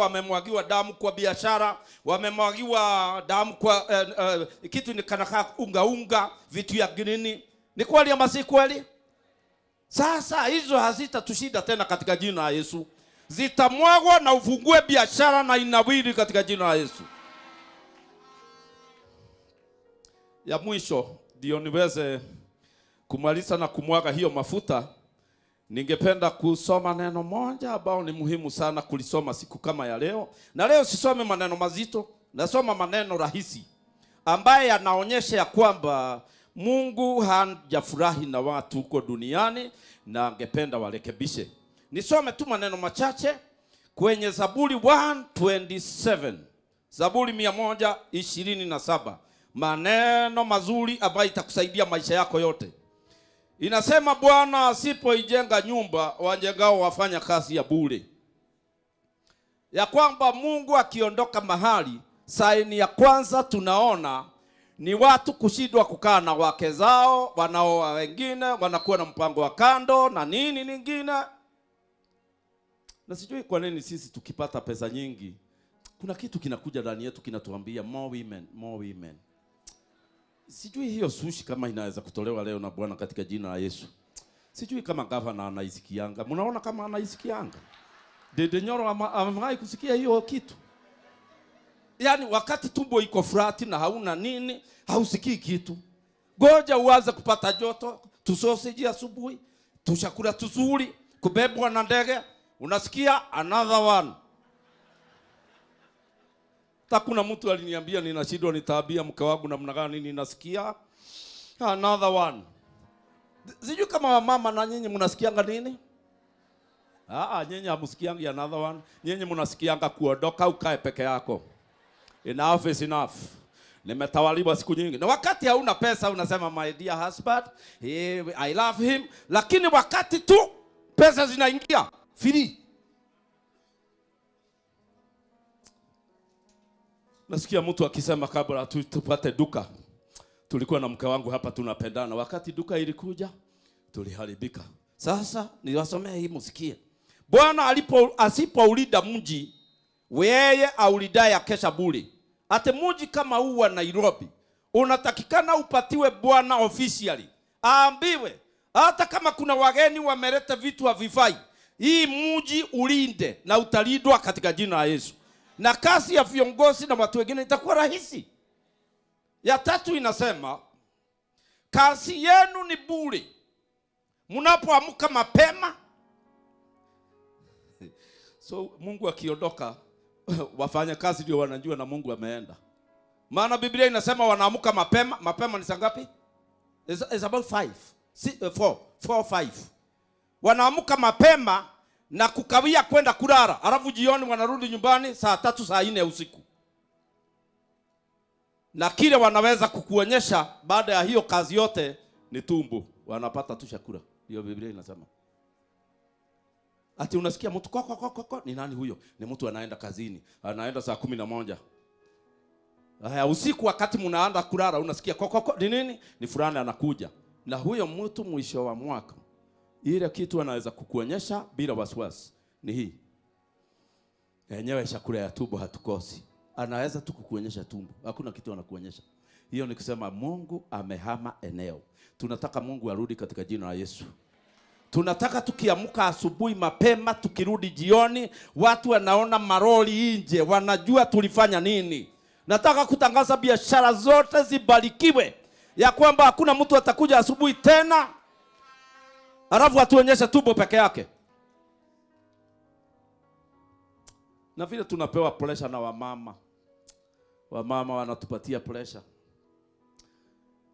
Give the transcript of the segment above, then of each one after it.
Wamemwagiwa damu kwa biashara, wamemwagiwa damu kwa kitu ni kanakaa unga unga, vitu ya green. Ni kweli ama si kweli? Sasa hizo hazitatushinda tena katika jina la Yesu. Zitamwagwa na ufungue biashara na inawiri katika jina la Yesu. Ya mwisho ndio niweze kumaliza na kumwaga hiyo mafuta. Ningependa kusoma neno moja ambao ni muhimu sana kulisoma siku kama ya leo. Na leo sisome maneno mazito, nasoma maneno rahisi ambaye yanaonyesha ya kwamba Mungu hajafurahi na watu huko duniani na angependa warekebishe. Nisome tu maneno machache kwenye Zaburi 127. Zaburi 127. Maneno mazuri ambayo itakusaidia maisha yako yote. Inasema, Bwana asipoijenga nyumba, wajengao wafanya kazi ya bure. Ya kwamba Mungu akiondoka mahali, saini ya kwanza tunaona ni watu kushindwa kukaa na wake zao, wanaoa wengine, wanakuwa na mpango wa kando na nini nyingine. Na sijui kwa nini sisi tukipata pesa nyingi, kuna kitu kinakuja ndani yetu kinatuambia more women, more women. Sijui hiyo sushi kama inaweza kutolewa leo na Bwana katika jina la Yesu. Sijui kama gavana anaisikianga. Mnaona kama anaisikianga? Dede Nyoro amewahi kusikia hiyo kitu? Yaani wakati tumbo iko flat na hauna nini, hausikii kitu. Goja uanze kupata joto, tusoseji asubuhi, tushakula tuzuri, kubebwa na ndege, unasikia another one. Hata kuna mtu aliniambia ninashindwa nitaambia mke wangu namna gani, ninasikia another one. Sijui kama wamama na nyinyi mnasikianga nini? Nyinyi hamsikiangi another one. Nyinyi mnasikianga kuondoka ukae peke yako. Enough is enough. Nimetawaliwa siku nyingi. Na wakati hauna pesa unasema my dear husband, hey, I love him, lakini wakati tu pesa zinaingia free. Nasikia mtu akisema kabla tupate duka, tulikuwa na mke wangu hapa tunapendana. Wakati duka ilikuja tuliharibika. Sasa niwasomee hii msikie. Bwana asipoulinda mji, yeye aulindaye akesha bure. Ate mji kama huu wa Nairobi unatakikana upatiwe Bwana officially. Aambiwe hata kama kuna wageni wameleta vitu havifai, hii mji ulinde na utalindwa katika jina la Yesu. Na kazi ya viongozi na watu wengine itakuwa rahisi. Ya tatu inasema kazi yenu ni bure mnapoamka mapema. So Mungu akiondoka wafanya kazi ndio wanajua na Mungu ameenda. Maana Biblia inasema wanaamka mapema. Mapema ni saa ngapi? It's about 5. 4, 4, 5. Wanaamka mapema na kukawia kwenda kulala. Alafu jioni wanarudi nyumbani saa 3, saa 4 usiku. Na kile wanaweza kukuonyesha baada ya hiyo kazi yote ni tumbo. Wanapata tu chakula. Ndio Biblia inasema. Ati unasikia mtu kwa kwa kwa kwa, ni nani huyo? Ni mtu anaenda kazini. Anaenda saa 11. Haya usiku wakati mnaanza kulala unasikia kwa kwa kwa, ni nini? Ni fulani anakuja. Na huyo mtu mwisho wa mwaka ile kitu anaweza kukuonyesha bila wasiwasi ni hii. Yenyewe chakula ya tumbo hatukosi. Anaweza tu kukuonyesha tumbo. Hakuna kitu anakuonyesha. Hiyo ni kusema Mungu amehama eneo. Tunataka Mungu arudi katika jina la Yesu. Tunataka tukiamka asubuhi mapema, tukirudi jioni, watu wanaona maroli nje, wanajua tulifanya nini. Nataka kutangaza biashara zote zibarikiwe, ya kwamba hakuna mtu atakuja asubuhi tena alafu atuonyeshe tumbo peke yake. Na vile tunapewa pressure na wamama. Wamama wanatupatia pressure.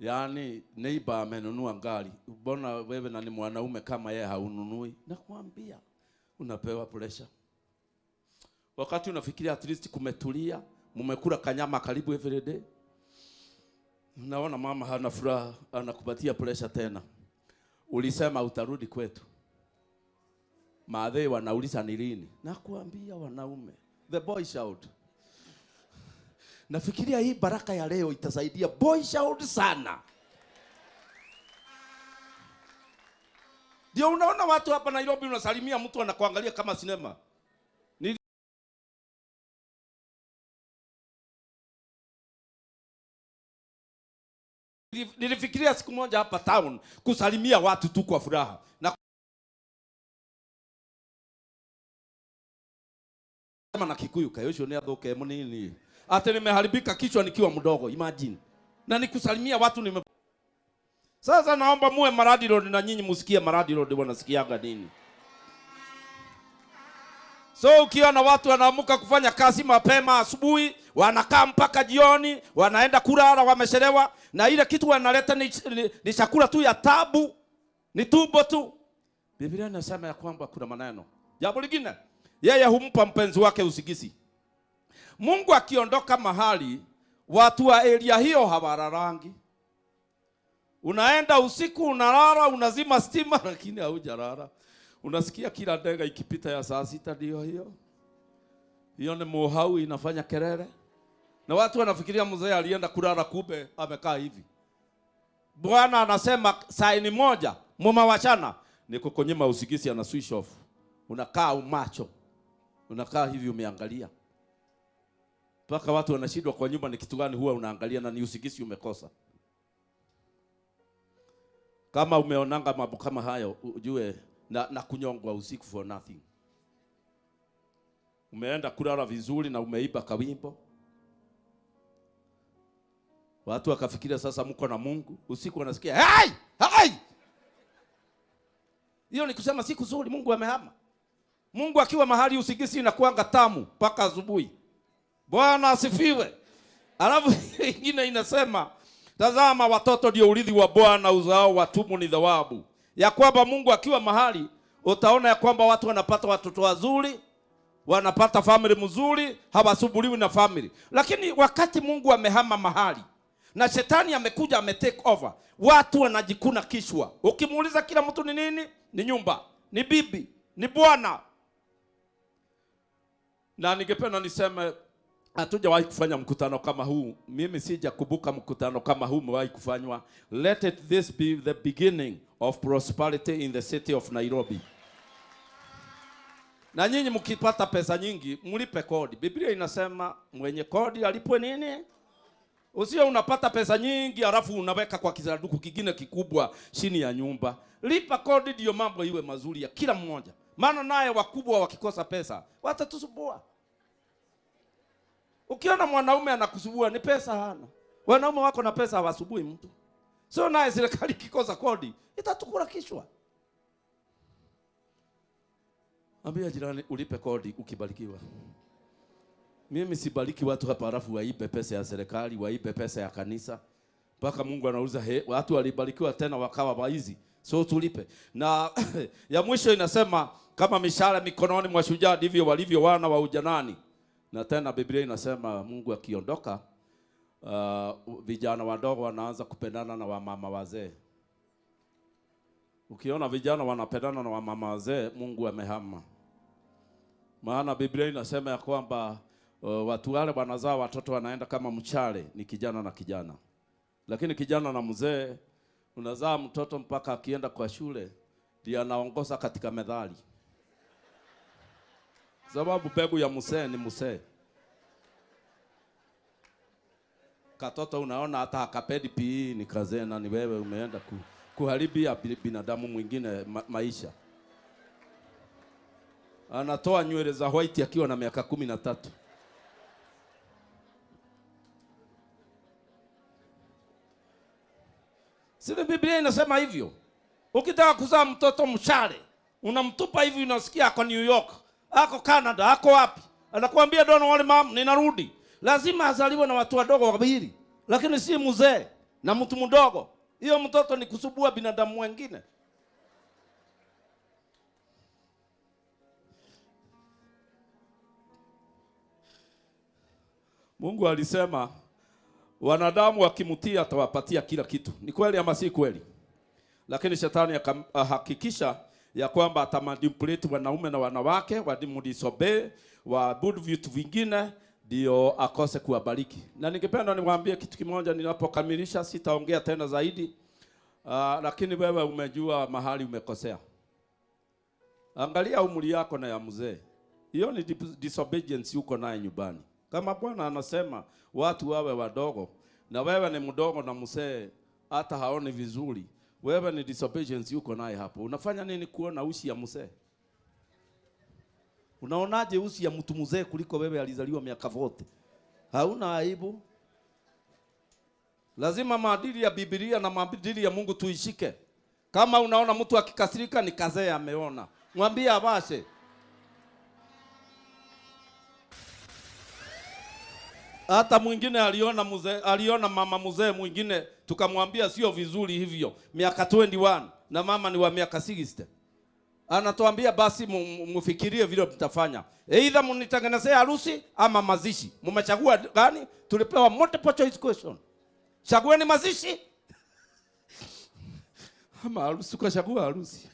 Yaani neighbor amenunua gari, mbona wewe na ni mwanaume kama yeye haununui? Nakwambia unapewa pressure. Wakati unafikiria at least kumetulia, mmekula kanyama karibu every day. Unaona mama hana furaha, anakupatia pressure tena. Ulisema utarudi kwetu. Maadhe wanauliza ni lini? Nakwambia wanaume, the boy shout. Nafikiria hii baraka ya leo itasaidia boy shout sana. Ndio unaona watu hapa Nairobi unasalimia mtu anakuangalia kama sinema. Nilifikiria siku moja hapa town kusalimia watu tu kwa furaha. Na na Kikuyu kayosho ni athuke munini. Ate nimeharibika kichwa nikiwa mdogo, imagine. Na nikusalimia watu nime. Sasa naomba muwe Maradi Road na nyinyi musikie Maradi Road wanasikiaga nini. So ukiona watu wanaamuka kufanya kazi mapema asubuhi, wanakaa mpaka jioni, wanaenda kulala wamechelewa, na ile kitu wanaleta ni chakula tu ya tabu, ni tumbo tu. Biblia inasema ya kwamba kuna maneno. Jambo lingine, yeye humpa mpenzi wake usingizi. Mungu akiondoka mahali, watu wa area hiyo hawalalangi. Unaenda usiku unalala, unazima stima lakini haujalala. Unasikia kila ndege ikipita ya saa 6 ndio hiyo. Hiyo ni muhau inafanya kelele. Na watu wanafikiria mzee alienda kulala, kumbe amekaa hivi. Bwana anasema saini moja mumewachana, ni kukunyima usingizi, ana switch off. Unakaa umacho. Unakaa hivi umeangalia. Mpaka watu wanashindwa kwa nyumba ni kitu gani huwa unaangalia na ni usingizi umekosa. Kama umeonanga mambo kama hayo ujue na kunyongwa usiku for nothing. Umeenda kulala vizuri na umeiba kawimbo. Watu wakafikiria sasa mko na Mungu. Usiku wanasikia hey! Hey! Hiyo ni kusema siku nzuri Mungu amehama. Mungu akiwa mahali usingizi inakuanga tamu mpaka asubuhi. Bwana asifiwe. Alafu ingine inasema tazama watoto ndio urithi wa Bwana, uzao wa tumbo ni thawabu. Ya kwamba Mungu akiwa mahali utaona ya kwamba watu wanapata watoto wazuri, wanapata family mzuri, hawasumbuliwi na family. Lakini wakati Mungu amehama mahali na shetani amekuja ame take over, watu wanajikuna kichwa. Ukimuuliza kila mtu ni nini? Ni nyumba, ni bibi, ni bwana. Na ningependa niseme hatujawahi kufanya mkutano kama huu. Mimi sijakumbuka mkutano kama huu umewahi kufanywa. Let it this be the beginning of prosperity in the city of Nairobi. Na nyinyi mkipata pesa nyingi, mlipe kodi. Biblia inasema mwenye kodi alipwe nini? Usio unapata pesa nyingi alafu unaweka kwa kisanduku kingine kikubwa chini ya nyumba. Lipa kodi ndio mambo iwe mazuri ya kila mmoja. Maana naye wakubwa wakikosa pesa watatusumbua. Ukiona mwanaume anakusumbua ni pesa hana. Wanaume wako na pesa hawasumbui mtu. So naye serikali ikikosa kodi itatukula kichwa. Ambia jirani ulipe kodi ukibarikiwa. Mimi sibariki watu hapa halafu waibe pesa ya serikali, waibe pesa ya kanisa. Mpaka Mungu anauliza, he, watu walibarikiwa tena wakawa waizi. So tulipe. Na ya mwisho inasema kama mishale mikononi mwa shujaa ndivyo walivyo wana wa ujanani. Na tena Biblia inasema Mungu akiondoka, vijana wadogo wanaanza kupendana na wamama wazee. Ukiona vijana wanapendana na wamama wazee, Mungu amehama. Maana Biblia inasema ya kwamba watu wale wanazaa watoto wanaenda kama mchale, ni kijana na kijana. Lakini kijana na mzee, unazaa mtoto mpaka akienda kwa shule ndiye anaongoza katika methali. Sababu mbegu ya mzee ni mzee. Katoto unaona hata hakapedi PE ni kazena, ni wewe umeenda kuharibia binadamu mwingine maisha. Anatoa nywele za white akiwa na miaka 13. Sio Biblia inasema hivyo? Ukitaka kuzaa mtoto mshale, unamtupa hivi, unasikia ako New York, ako Canada, ako wapi? Anakuambia don't worry mom, ninarudi. Lazima azaliwe na watu wadogo wawili, lakini si mzee na mtu mdogo. Hiyo mtoto ni kusubua binadamu wengine. Mungu alisema wanadamu wakimtii atawapatia kila kitu. Ni kweli ama si kweli? Lakini shetani akahakikisha ya kwamba atamanipulate wanaume na wanawake, wadisobey, waabudu vitu vingine ndio akose kuwabariki. Na ningependa niwaambie kitu kimoja ninapokamilisha, sitaongea tena zaidi. Lakini wewe umejua mahali umekosea. Angalia umri yako na ya mzee. Hiyo ni disobedience uko naye nyumbani. Kama Bwana anasema watu wawe wadogo, na wewe ni mdogo na mzee hata haoni vizuri. Wewe ni disobedience yuko naye hapo. Unafanya nini kuona usi ya mzee? Unaonaje usi ya mtu mzee kuliko wewe alizaliwa miaka 40? Hauna aibu? Lazima maadili ya Biblia na maadili ya Mungu tuishike. Kama unaona mtu akikasirika ni kazee ameona, mwambie abashe. Hata mwingine aliona mzee, aliona mama mzee mwingine, tukamwambia sio vizuri hivyo, miaka 21 na mama ni wa miaka 60. Anatuambia basi mufikirie vile mtafanya. Either mnitengenezee harusi ama mazishi. Mmechagua gani? Tulipewa multiple choice question. Chagueni mazishi ama harusi. Ukachagua harusi.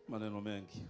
Maneno mengi.